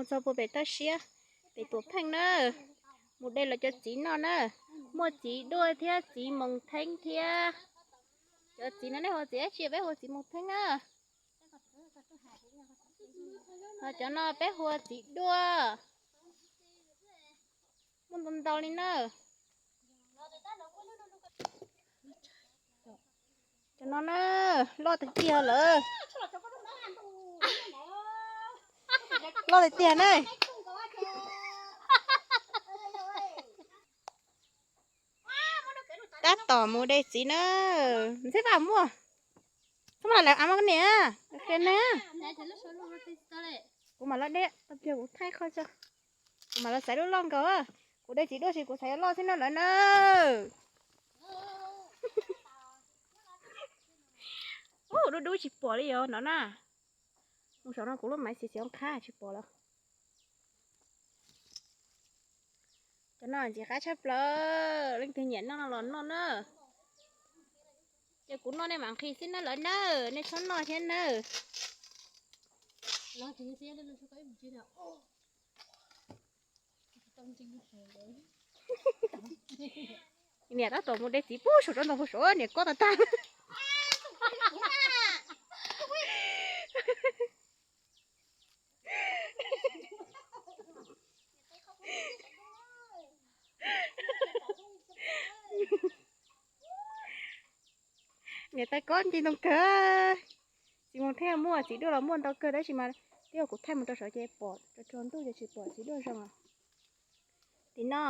Mus txog puag pem toj siab, pem Tuam Pheej na, mus de los cov txiv noj na. Muaj txiv duaj thiab txiv moos theeb thiab. Cov txiv no nej hu txiv dab tsi? Peb hu txiv moos theeb na. Ho cov no peb hu txiv duaj. Muaj ntau ntau li na. Cov no na, loj tiag tiag lawm. Loj tiag tiag na. Tab tom mus de txiv na. Ntxhiab Vaj muaj, txhob muab lawv av mas koj niam, qhia neb. Kuv mam los de, tau pliag kuv thaij qhov tso. Kuv mam los xaiv lub loj nkaus. Kuv de txiv duaj tsis, kuv xaiv loj xwb no lawm na. Ub, dub dub tsis pom li os no na. Mus saum no kuv lub maiv xiv xiv qhab tsis pom lawm. Cov no ntxim qab tshaj plaws, leej twg nyiam noj no los noj na. Ces kuv noj nej mam nqhis xwb na lawv na, nej txhob noj thiab na. Niam tab tom mus de txiv pub saum rau ntoo puag saud, niam kob tag tag. Niam tais kob nce ntoo kawg. Txiv moos theeb muaj, txiv duaj los muaj ntau kawg tab sis mas twb yog kuv thaij mus rau saud ces pom, tso tso ntuj ces tsis pom txiv duaj zoo os. Tim no